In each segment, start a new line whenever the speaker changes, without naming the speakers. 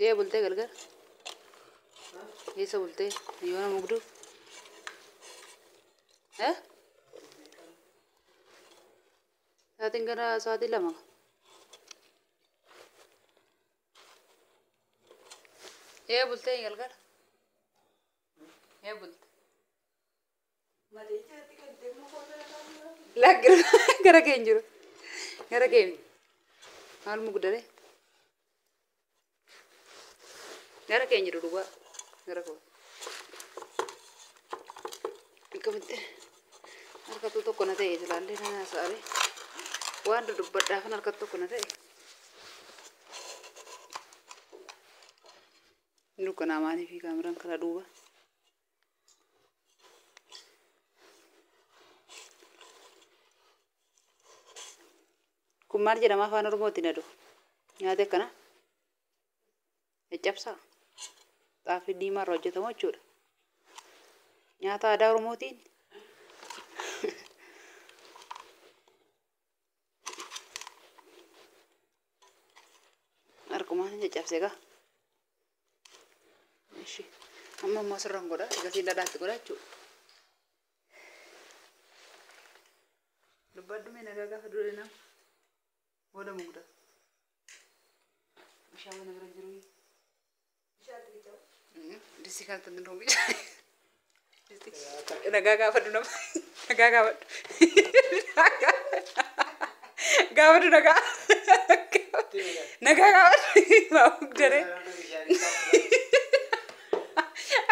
Ee bultee galgala. Eessa bultee? Yoona mugduu? Eh? Sa'aatiin gara sa'aatii 2. Ee bultee galgala. Ee bulte. Lakki gara kee hin jiru. Gara kee miti. Maal mugdare? Gara kee hin jiru dhugaa. Gara koo. Akkamitti harkatu tokko na ta'e ilaallee na haasa'are. Waan dudubbadhaafan harkatu tokko na ta'e. Dukkanaa maaliif kaameraan karaa duuba? Kun maal jedhama afaan Oromootiin adu? Nyaata akkana? Caccabsaa. Xaafii diimaa irraa hojjetamu jechuudha. Nyaata aadaa Oromootiin. Harkumaan caccabsee gaa. Ishi. Amma immoo asirraan godha. Gatiin dhadhaatti godha jechuudha. Dubbadhu mee nagaa gaafa dure nama. Booda mugda. Bishaan mana bira jiru. Disii kanatti hin dhufu bishaan. Nagaa gaafadhu nama. Nagaa gaafadhu. Gaafadhu nagaa. Nagaa gaafadhu. Maa mugdaree.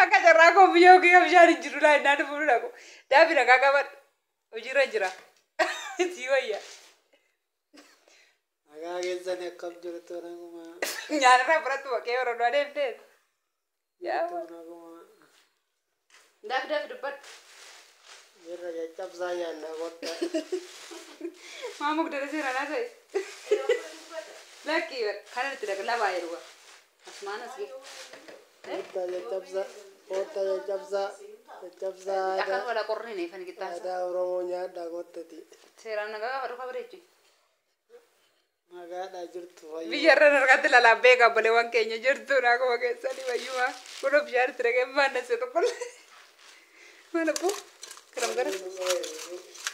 Akka carraa koo biyya yookiin bishaan hin jiru laa innaan fuudhu dhaqu. Daafi nagaa gaafadhu. Hojiirra jira. Sii wayya.
Nagaa keessan akkam jirtu naguma.
Nyaanirraa fudhattu baqee yeroo du'aa deemtee.
Jirtu naguma.
Daafi daafi dubbadhu.
Jirra caccabsaa nyaanna qotta.
Maa mugdara seeraan haasa'e. Lakki kana itti dhaqa lama yeroo asumaan as ga'e.
Qotta caccabsaa. Qotta caccabsaa. Caccabsaa
Akkan
aadaa.
wala qorri ne fan qixxaasa.
Aadaa Oromoo nyaadha qottati.
Seeraan nagaa gaafadhu kabareechi.
Nagaadha jirtu fayyaa.
Biyya irra harkatti lalabbee qabboleewwan keenya jirtu akkuma keessanii fayyuma. Kun bishaan itti dhaqee maannase tokkollee. Maal abboo? Garam gara.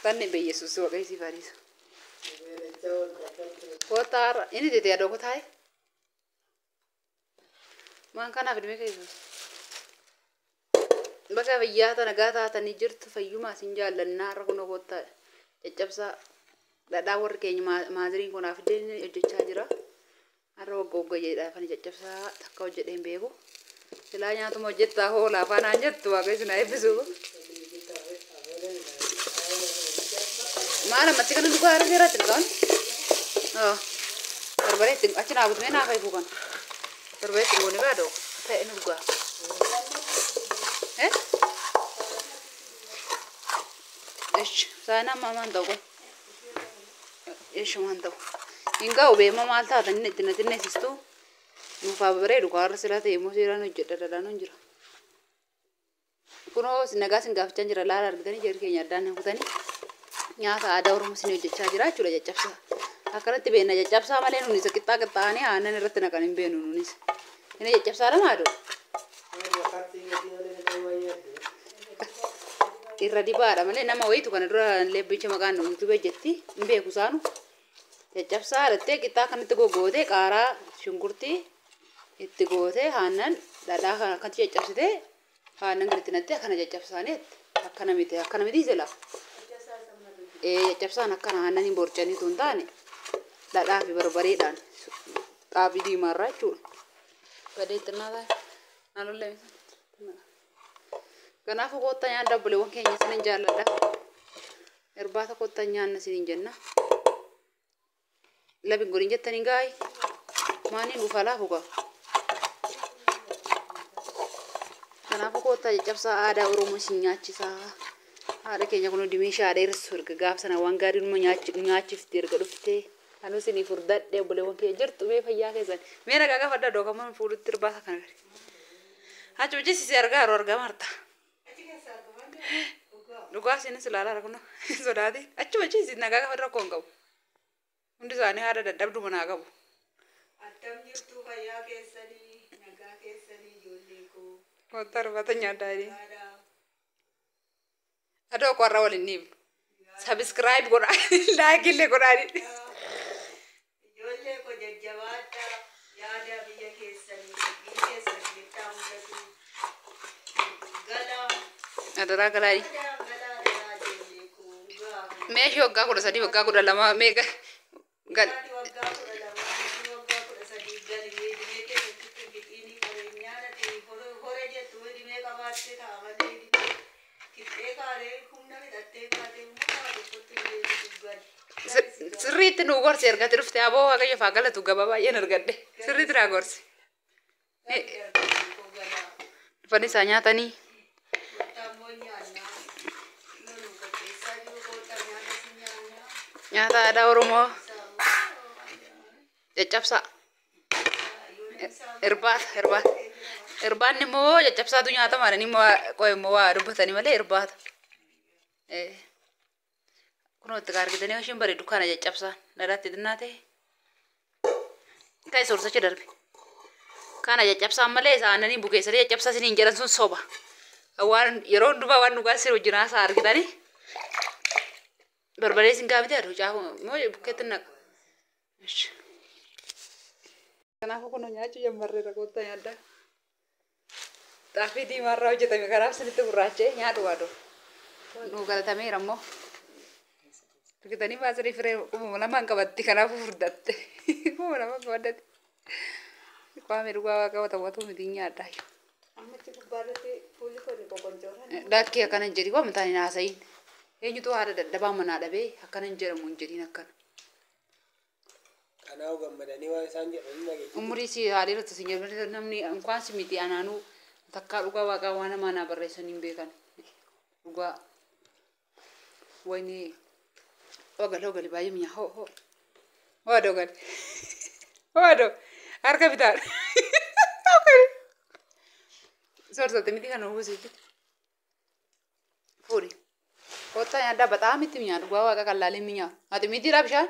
Banne beyyesuus waaqayyo siif hariisu. Kootaa inni tete adoo kotaa'e. Waan kanaaf dhimee keessus. Bakka fayyaa tana nagaa taatanii jirtu fayyumaa sin jaallannaa har'a kunoo koottaa caccabsaa dhadhaa warri keenya maaziriin kunaaf fidee hojjechaa jira. Har'a wagga wagga jedhaafani caccabsaa takka hojjedhee hin beeku. Silaa nyaatuma hojjettaa hoolaa afaan aan jettu waaqayyo sin haa eebbisu. Maal ammatti kana dhugaa har'a seeraatti dhugaan? Barbaree ittiin achi naa butumee naa fayyuu kana. Barbaree ittiin goonee baadoo ta'e nu dhugaa. Eh? Ish, saayinaa ammaa maan ta'u kun? Ish maan ta'u. Hin ga'u beema maal taatan inni itti na xinneessistu. Nuuf haa bareedu kaarra silaa ta'e immoo seeraan hojjedha dhadhaan hin jira. Kunoo nagaa sin gaafachaa jira laala argitanii jarri keenya addaan na kutanii nyaata aadaa Oromoo sin hojjechaa jira jechuudha caccabsaa. Akkanatti beekna caccabsaa malee nuuni isa qixxaa qixxaa'anii aannan irratti naqan hin beeknu nuunis. Inni caccabsaa lama aduu. Irra dibaadha malee nama wayitu kana dura lebbicha maqaan yuutuubee jetti hin beeku isaanu. Caccabsaa dhattee qixxaa kanatti goggootee qaaraa shunkurtii itti gootee aannan dhadhaa kana akkatti caccabsitee aannan gaditti naqxee akkana caccabsaanii akkana miti akkana miti jala. Ee caccabsaan akkana aannan hin borcanii tun taane dhadhaa fi barbareedhaan xaafii diimaarraa jechuudha. Badee xinnaa taa'e. Naannoo Kanaafuu koottaa nyaadhaa obboleewwan keenya isinin jaalladha. Irbaata koottaa nyaanna isinin jenna. Labi godhin jettanii gaayi. Maaniin dhufa laafu gaa. Kanaafuu koottaa caccabsaa aadaa Oromoo isin nyaachisaa. Haadha keenya kun dimeeshaa dheeressu erga gaaf sana waan gaarii numa nyaachifti erga dhuftee. Anuu isinii furdadhe obboleewwan keenya jirtu mee fayyaa keessan. Mee nagaa gaafadhaa dookaman fuudhutti irbaata kana gadi. Achi hojjechiisee argaa yeroo argaa marta. Dhugaa isinis ilaalaa kun sodaati. Achuma ciisi nagaa gaafa rakkoo hin qabu. Hundi isaanii haadha dadhabdu manaa qabu.
Attam jirtu Fayyaa keessanii, nagaa keessanii ijoollee koo.
Kottaa irbaata nyaadhaa jedhee.
Nagaadhaa.
Adoo qorra waliin dhiibnu. Sabiskiraayib godhaa. Laayikillee godhaa.
Ijoollee koo jajjabaadhaa. Yaada biyya keessanii, biyya keessan jettaa mul'atu. Galaa.
Adaraa galaa.
Galaa galaa galaa ijoollee koo. Dhugaa.
Meeshii waggaa 13 waggaa 12 meeqa gal
Ati waggaa 12, ati waggaa 13 galmee dhibee keessatti fixiinii qabeenyaa dhaqee hore jettu dhibee qabaattee ta'a malee dhibee qixxee kaaree humna fixattee kaatee immoo karaa tokkotti dhibee gali.
Sirriitti nu gorsi ergate dhufte aboo waaqayyo faa galatu gabaa baay'een argadhe sirriitti naa gorsi. Dhufanii isaa nyaatanii nyaata aadaa Oromoo caccabsaa irbaata irbaata irbaanni immoo caccabsaatu nyaatama jedhanii immoo qo'e immoo waa dubbatanii malee irbaata. Kunoo itti argitanii isheen bareedu kana caccabsaan dhadhaatti xinnaa ta'e. Kan soorsacha darbe. Kana caccabsaan malee isa aannanii bukeessanii caccabsaa isiniin jedhan sun soba. Waan yeroo hundumaa waan dhugaa sirrii wajjin haasaa argitanii. Barbaree isin gaafite aduu caafu moo bukkeetti naqa. Kanaafuu kun nyaachuu jammarreera kottaa nyaaddaa. Xaafii diimaarraa hojjetame kanaaf isinitti gurraacha'e nyaadhu waaduu. Nuu galatameera immoo. Argitanii baasirii firee 2000 qabatti kanaafuu furdatte. 2000 qabaddate. Qaamni dhugaa waaqa watawwatu miti nyaadhaa.
Ammatti gubbaarratti fuulli koo ni boqoncoora.
Lakkee akkana hin jedhi waan mataan hin haasa'iin. Eenyutu haadha dadhabaa manaa dhabee akkana hin jedhamu hin jedhiin akkana.
Kanaaf gammadanii waan isaan jedhan dhageessu.
Umurii si haadha irratti si jedhu namni inkwaan si miti anaanuu takkaa dhugaa waaqaa waan namaa naa barreessanii hin beekan. Dhugaa. Wayni ogali ogali baay'ee mi'a hoo hoo. Hoo ogali. Hoo adoo harka bitaadha. Ogali. Soorsotti miti kan uwwisiitti. Fuudhi. Kottaa nyaadhaa baxaa miti mi'a dhugaa waaqa qallaalee mi'a. Ati mitiidha bishaan?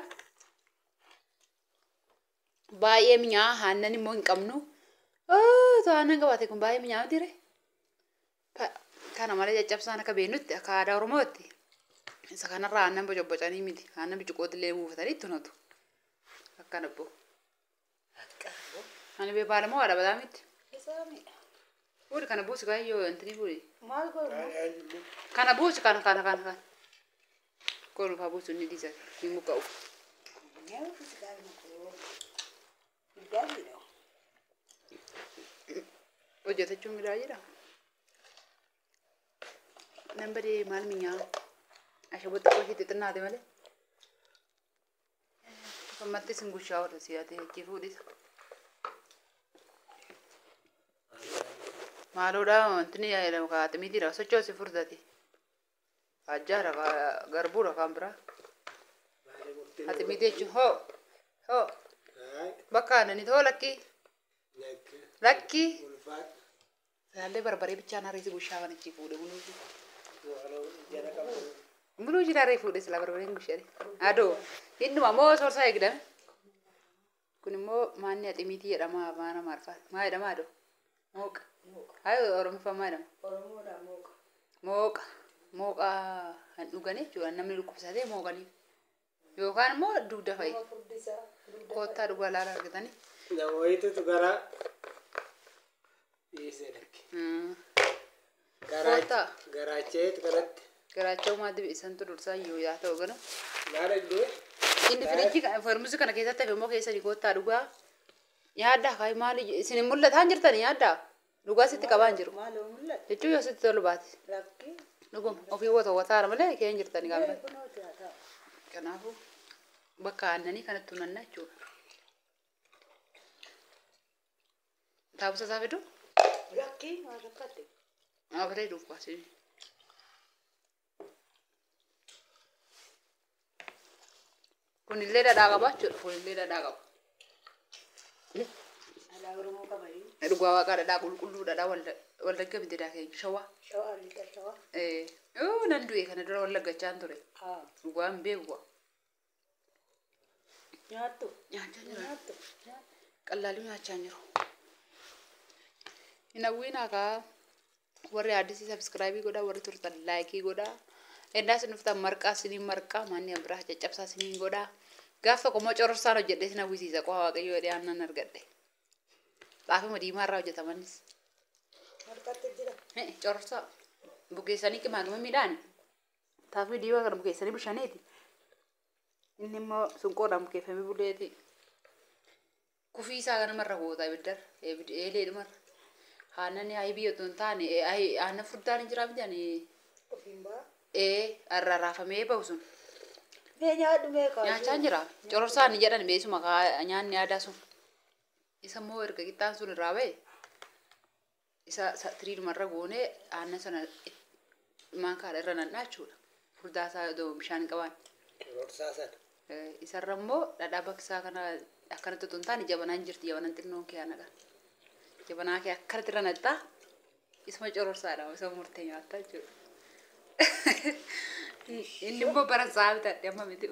Baay'ee mi'aa aannan immoo hin qabnu. Aannan qabaate kun baay'ee mi'aa miti ree. Kana malee caccabsaan akka beeknutti akka aadaa Oromootti isa kanarraa aannan bocobbocanii miti. Aannan bicuqootti illee buufatanii itti hunatu. Akkana boo. Ani beekaa moo haadha badaa miti. Fuudhi kana buusi kaayyoo intini fuudhi.
Maal godhu?
Kana buusi kana kana kana kana. Koonu faa buusu inni dhiisa hin mukka'u. Hojjetachuun gidaa jira. Nan badee maal minyaa? Ashaboo xiqqoo isheetti xinnaate malee. Ammatti isin gushaa oolu si'atee achi fuudhisa. Maaloodha wanti jedhamu kaaximiitiidha sochoosi furdati. Ajjaadha garbuudha kan biraa. Haximiitii jechuun hoo hoo bakka aannanii too lakkii lakkii. Isaallee barbaree bichaan harreessi gushaa kan achi fuudhe muluu. Muluu jira harree fuudhe silaa barbareen gushaa. Adoo innuma moo soorsaa eegdame. Kun immoo maanni haximiitii jedhama afaan Amaariffaa. Maa jedhama adoo? Mooqa. Hayi Oromoffaa maa jedhama?
Oromoodhaan mooqa.
Mooqa. Mooqa kan dhugan jechuudha namni dhukkubsatee mooqaniif. Yookaan immoo dugda fa'i.
Furdisaa.
Kottaa dhugaa laala argatanii.
Namootatu gara dhiisee lakke.
Kottaa.
Garaacheetu garatti.
Garaacha uumaa dibe isantu dursaa yoo yaa ta'u gana.
Maal iddoo?
Inni firiijii farmusi kana keessatti hafe immoo keessanii kottaa dhugaa. Nyaaddaa kaayi maali isin hin mul'ataan jirtanii nyaaddaa. Dhugaa sitti qabaa hin jiru.
Maaloo mul'ata?
Jechuun yoo sitti tolu baate.
Lakkii.
Dhuguma ofii wata wataara malee kee hin jirtanii gaafa.
Kunooti haa ta'u.
Kanaafuu bakka aannanii kanatti hunanna jechuudha. Taabusa isaa fidu?
Lakkii maal rakkatte?
Abalee duubaas. Kunillee dhadhaa qaba jechuudha. Kunillee dhadhaa qaba.
Alaa Oromoo qabanii.
Dhugaa waaqaa dhadhaa qulqulluu dhadhaa wallagga miti keenya shawaa.
Shawaa lixa shawaa.
Nan du'e kana dura wallaggachaan ture.
Haa.
Dhugaa hin beeku.
Nyaattu.
Nyaachaa jira.
Nyaattu.
Qallaalii nyaachaa hin jiru. Hin hawwiinaa kaa warri addisii subscribe godhaa, warri turtan like godhaa. Ennaa isin dhuftan marqaa isiniin marqaa, manni biraa caccabsaa isiniin godhaa. Gaaf tokko immoo cororsaan hojjedhee isin hawwisiisa, qofa Waaqayyoo jedhee aannan argadhe. Xaafima diimaa irraa hojjetamanis.
Marqaatti jira.
Cororsaa bukeessanii qimaaqima midhaan xaafii diimaa kana bukeessanii bishaaniiti. Inni immoo sunqoodhaan bukeeffamee buleeti. Kufii isaa kanamarra goota ibiddarra eeleedhumarra. Aannan ayibii otoo hin taane aannan furdaan hin jiraa miti
Ofiin ba'a.
Ee, rarraafamee bahu sun.
Mee nyaadhu mee kaasuu.
Nyaachaa jira. Cororsaan ni jedhan beesuma nyaanni aadaa sun. Isa immoo erga qixxaan sun irraa ba'e isa tiriidumarra goonee aannan sana maankaadha irra nannaa jechuudha. Furdaa isaa otoo bishaan hin qabaan.
Cororsaa sana.
Isarra immoo dhadhaa bakkisaa kana akkanatti otoo hin taane jabanaan jirti, jabanaan xinnoon kee ana kana. Jabanaa kee akkanatti irra naxxaa, isuma cororsaadha, isa murtee nyaattaa jechuudha. Inni immoo bara sa'a bitadhe, amma miti,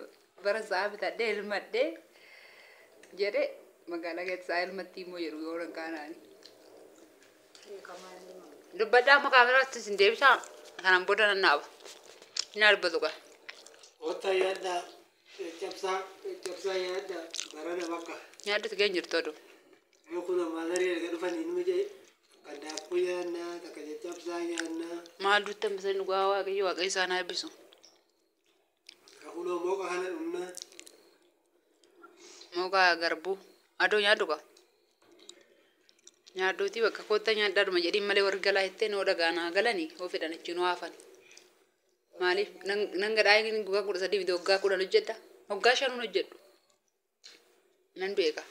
bara sa'a bitadhee ilmadhee jedhe, magaalaa keessa sa'a ilmatti immoo jedhu yoo kaanaani.
Beekamaa inni maal.
Dubbadhaa, amma kaameraatti isin deebisaa, kanaan booda nan dhaaba. Inni dubbatu qaba.
Otta yaaddaa, caccabsaa, caccabsaa yaaddaa barana bakka.
Nyaaddu geen jirtu oduu.
Yoo kun maazarii erga dhufanii nima jedhe kan daabboo nyaannaa, takka caccabsaa nyaannaa.
Maal dutti hambisanii, dhugaa Waaqayyo, Waaqayyo isaan haa eebbisu.
Kakunoo mooqa kana dhumnaa.
Mooqa garbuu adoo nyaadhu qaba. Nyaadduutii bakka kootta nyaadhaadhuma jedhiin malee warri galaa jettee noo dhagaanaa galanii hoo fedhan achi nu hafan. Maaliif nan gadhaa inni waggaa 13 miti, waggaa 10 hojjedha. Waggaa shanuun hojjedhu. Nan beeka.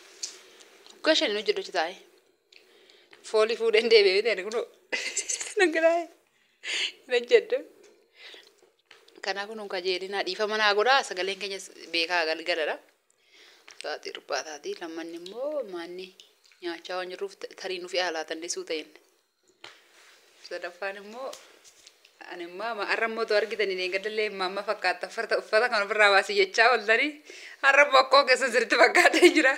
Waggaa 5 hojjedhu achi taa'ee. Foolii fuudheen deebi'ee miti ani kunoo nan gadhaa hin hojjedhu. Kanaafuu nun kajeelinaa, dhiifama naa godhaa, sagaleen keenya beekaa galgaladha. Sa'aatii irbaataati. Lammanni immoo maanni nyaachaa waan jirruuf tarii nufi haalaatan dhisuu ta'in. Sadaffaan immoo ani immoo har'a immoo otoo argitanii eeggadallee mamma fakkaata, uffata uffata kan ofirraa baasii jechaa ooltanii, har'a immoo akkoo keessan sirriitti fakkaatee jira.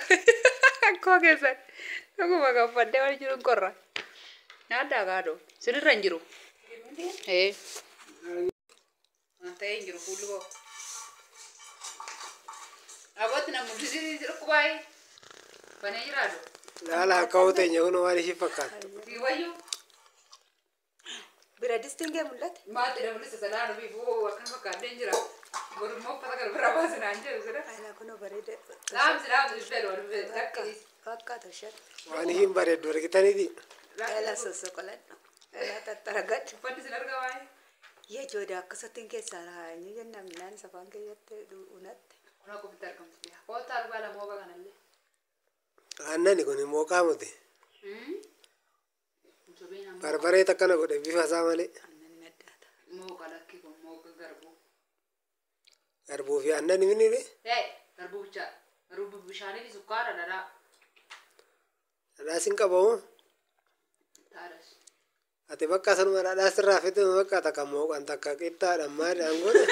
Akkoo keessan dhuguma kan uffadhee waan jiru hin qorra. Nyaaddaa gaadoo sinirra hin jiru. Ee. Waan ta'ee hin jiru fuulli koo. Abootti na mul'isii dhukkubaayee. Banee jiraatu.
Laala akka teenya kun waan ishii fakkaattu.
Si wayyuu.
Bira distiin kee mul'ate.
Maatti na mul'isa sanaa dhufi boo akkana fakkaatee jira. Borummoo uffata kana biraa baasinaan jedhu sira.
Alaa kunoo bareeda.
Dhaamsi dhaamsi fedhu waan lakki.
Fakkaata shan.
Waan ishiin bareeddu argitaniiti.
Alaa sossoqoladhu. Alaa tattaragadhu.
Uffanni sin arga waa'ee.
Yaa jooda akkasattiin keessaa raayanii jennaan midhaan safaan keessatti unatte.
Kun akkamitti argamtu? Koottaa arbaa lama mooqa kanallee.
Aannani kun mooqaa miti.
Sobeen ammoo
Barbaree takkana godhe bifa isaa malee.
Aannan addaata.
Mooqa lakki, kun mooqa garbuu.
Garbuu fi aannan minire.
Ee, garbuu bichaa. Garbuu bishaanii fi sukkaara, dhadhaa.
Dhadhaas hin qabamu.
Taadhas.
Ati bakka sanuma dhadhaas irraa fite, bakka takka mooqan takka qixxaadhaan maadhaan godhe.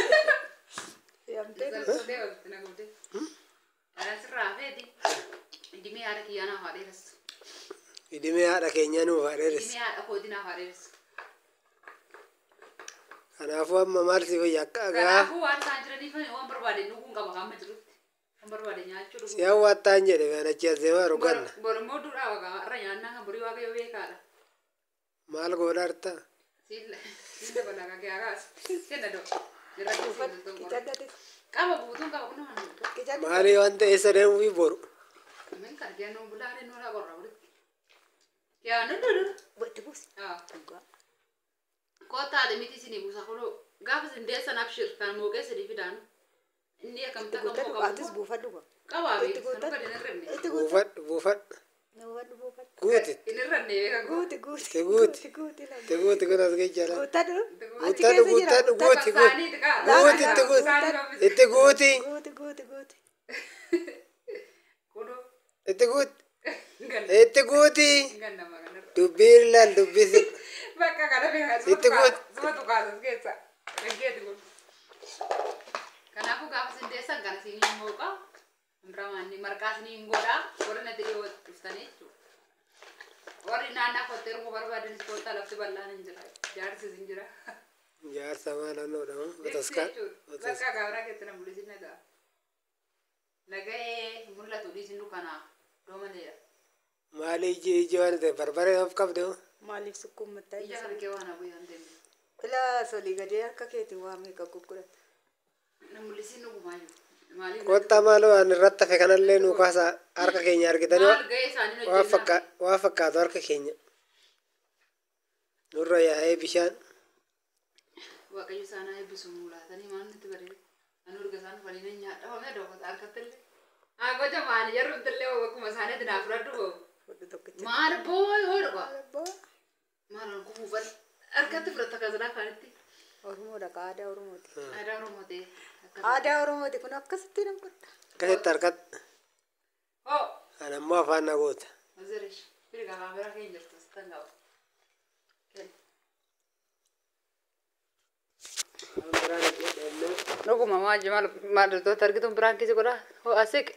Yamtee.
Garbuu walitti na gubdee. Dhadhaa sirraa hafeeti. Idimee haadha kiyyaa naaf haa dheeressu.
Idimee haadha keenyaa nuuf haa dheeressu.
Idimee haadha kootii naaf haa dheeressu.
Kanaafuu amma maal si fayya akka gaa
Kanaafuu waan isaan jiraniif waan barbaade dhuguun qaba hamma jirutti. Waan barbaade nyaachuu dhuguu.
Si hawwattaan jedhe waan achi as deemaa ruganna.
Borummoo duudhaa wagaa irra nyaannaa kan borii Waaqayyo beekaadha.
Maal godhaarta?
Siin dabalaa kan kee kaas. Kenna doo. Irratti siin
Qicadhate.
qaba guutuun qaba kun nama.
Qicadhate.
Maali waan ta'e eessa deemuufi boru?
Min kan kennu bulaaree nuura qorra walitti. Yaa nu dudu.
Itti buusi. Dhugaa.
Koottaadha miti isinii buusa kunoo gaafa isin deessan abshir kan mooqee isinii fidaanu. Inni akkamitti akka
Itti guuttadhu.
mooqa
Atis buufadhu.
qabaa
Itti
beeku sanuu
guuttadhu.
gadi hin hirribne.
Itti guuttadhu.
Buufadhu, buufadhu.
Buufadhu, buufadhu.
Guuti.
Hin hirranne beekan guutu.
Guuti, guuti.
Itti guuti.
Guuti, guuti.
Itti guuti kun as geejjala.
Guuttadhu. Achi
Guuttadhu,
keessa jira.
guuttadhu, guuti, guuti.
Saanii xiqqaa.
Guuti, itti guuti. Itti guuti.
Guuti, guuti, guuti.
Kunoo
Itti guuti.
ganna
Itti guuti.
gannama kanarra.
Dubbiin laal dubbisi.
Bakka kana beekaa
Itti guuti.
suma tukaasas keessa. Dhaggeeti kun. Kanaafuu gaafa isin deessan kana isinii mooqa. Biraamaanni marqaas ni hin godhaa. Warri natti dhiyoo dhuftanii jechuudha. Warri naannaa kottee erguu barbaadanis kottaa lafti bal'aan hin jira. Jaarsis hin jira.
Jaarsa maal annoodha moo? Bataskaan.
Bakka gaabiraa keessatti na mul'isin nagaa. Nagahee mul'atu dhiisin dukkanaa. Iddoo maleedha.
Maali iji iji waan ta'e barbaree of qabde moo?
Maaliif sukkuummattaa
Ija kana kee waan hafu yoo ta'e.
Ilaa solii gadee harka keetiin waa meeqa gurgurata.
Na mul'isin dhugumaa jiru. Maaliif?
Kottaa maaloo waan irratti hafe kanallee nu kaasaa harka keenya argitanii
Maal gahee isaanii hojjennaa?
waa fakkaatu harka keenya. Nurra yaa'ee bishaan.
Waaqayyo isaan haa eebbisu mulaatanii maal nutti bareedu. Ani urga isaan dhufanii nan nyaadha. Home dookota harkatti illee. Haa gocha maali jarru illee akkuma isaaniitti naaf fudhadhu boo.
Fudhu tokkicha.
Maal boo yoo dhugaa.
Boo.
Maal ol kufuufan harkatti fudhatta kasanaa afaanitti.
Oromoodha ka aadaa Oromooti.
Aadaa Oromoo ta'e.
Aadaa Oromooti kun akkasitti nan godha.
Akkasitti harkatti.
Hoo.
Ani ammoo afaan na goota.
Mazeresh. Biri kaameraa keenya jirtu sitan qaba.
Waan biraan hojjedhe
Dhuguma maal maal maal argituun biraan keessa godhaa. Hoo asiq.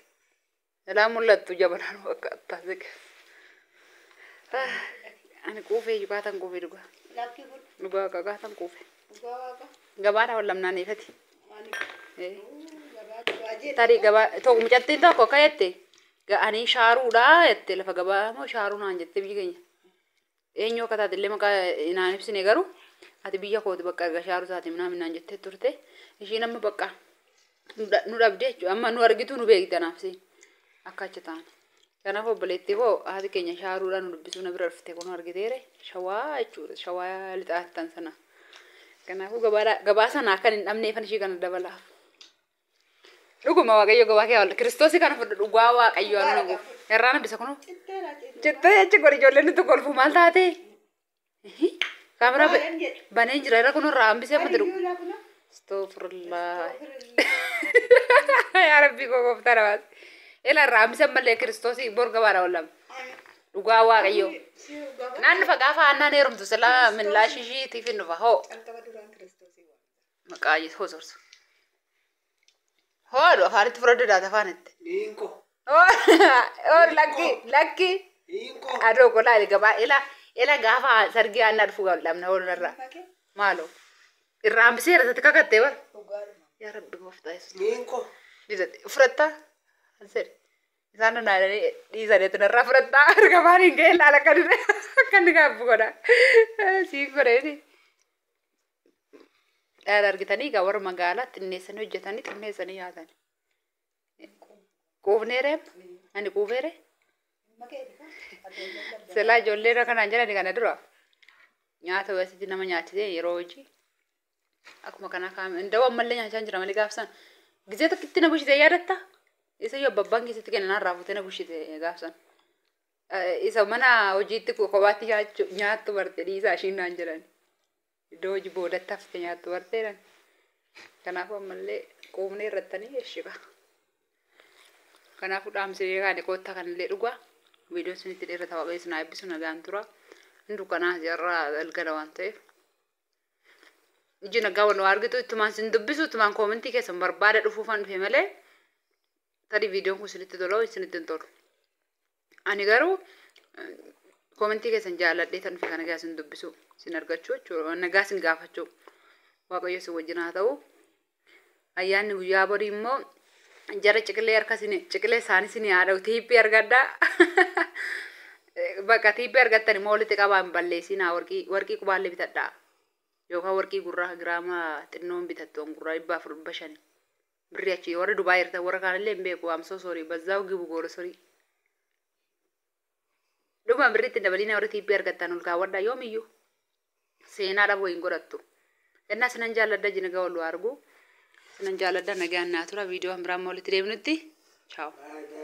Ilaa mul'attu jabanaan fakkaata asiq. Ani quufee yukaatan quufee dhugaa.
Lakki kun
Dhugaa qaqaatan quufee.
dhugaa waaqa.
Gabaadhaa ol lamnaan ifati.
Maaliif? Gabaa gabaa jedhe.
Tarii gabaa tokko mucattiin tokko akka jette ga'anii shaaruudhaa jette lafa gabaa moo shaaruu naan jette biyyi keenya. Eenyu akka taate illee maqaa naan ibsine garuu ati biyya kooti bakka erga shaaruu taate minaa naan jettee turte ishiin amma bakka nu dhabde jechuudha amma nu argitu nu beekti anaaf siin akka achi taane. Kanaaf obboleettii koo haati keenya shaaruudhaan nu dubbisuu na bira dhufte kun argiteere shawaa jechuudha shawaa lixaattan sana. Kanaafuu gabaa sana akka hin dhabneefan ishii kana dabalaaf. Dhuguma Waaqayyo gabaa kee wal Kiristoosii kana fudhu dhugaa Waaqayyo anu nagu. Irraan hambisa kunoo.
Citteera citteera.
Jettee achi godhi ijoolleen nutti kolfu maal taate? Kaameraa
Maalan jedhe?
banee jira irra kunoo irraa hambisee amma jedhu.
Adiyyuu laa kunoo.
Astaghfirullah. Yaa Rabbi koo gooftaa na baasi. Ila irraa hambisee ammallee Kiristoosii bor gabaadha wallama. Dhugaa Waaqayyo. Naan dhufa gaafa aannaan heerumtu silaa minlaash ishiitiif hin dhufa hoo.
Calqaba duraan kiristoosii waan.
Maqaa Yesuus hoo sorsu. Hoodhu afaanitti fudhadhu daata afaanitti.
Hiinko.
Hoo lakki lakki.
Hiinko.
Adoo golaa gabaa ila ila gaafa sargii aannaa dhufu lamna hoolunarraa.
Makee
Maaloo. Irraa hambisee irratti kakattee bara.
dhugaadhuma.
Yaa Rabbi gooftaa Yesuus.
Hiinko.
Fudhattaa? Anseri. Isaan naananii dhiisaniitu narraa fudhattaa argamaan hin ga'e laala akka inni akka inni gaabbu godha. Siin godheeti. Dhala argitanii egaa warra magaalaa xinneessanii hojjetanii xinneessanii nyaatan. Quufneeree ani quufeere
Makee kan addooleen darbe.
silaa ijoollee irra kanaan jedhani kana dura nyaata wasitti nama nyaachisee yeroo hojii akkuma kanaa kaa'ame inda'u ammallee nyaachaa hin jira malee gaafsan gizee tokkitti na bushite yaadatta isa yoo babbaan keessatti kennan irraa fuutee na bushite gaafsan isa mana hojiitti kophaatti nyaattu barte dhiisaa ishiin naan jedhan iddoo hojii boodatti hafte nyaattu barte jedhan kanaafuu ammallee quufnee irrattanii eeshiqa kanaafuu dhaamsee kaane koottaa kanallee dhugaa viidiyoon sunitti dheerata waaqayyo isin haa eebbisu nagaan tura hin dukkanaa jarraa galgala waan ta'eef iji nagaa wal argitu ittumaan sin dubbisu ittumaan koomentii keessan barbaada dhufuufan dhufe malee tarii viidiyoon kun isinitti tola isinitti hin tolu. Ani garuu koomentii keessan jaalladhee tan dhufe kana nagaa sin dubbisu sin argachuu jechuudha nagaa sin gaafachuu waaqayyo isin wajjin haa ta'u. Ayyaanni guyyaa borii immoo jara ciqilee harka isin ciqilee isaanii isin haa dha'u tiippii argadhaa. Bakka tiippii argattan immoo walitti qabaa hin balleessinaa warqii warqii qubaallee bitadhaa. Yookaan warqii gurraa giraama xinnoon bitattu gurraa 400 500. Birri achi warri Dubaay jirtan warra kaanillee hin beeku I'm so sorry bazzaa'u gibu goora sorii. Dhuma birri ittiin dabalina warri tiippii argattan ol kaawwadhaa yoomiyyuu seenaa dhaboo hin godhattu. Innaa sinan jaalladha jina wal argu. Sinan jaalladha nagaan naa tura viidiyoo biraan walitti deemnutti. Chaaw.
Bye.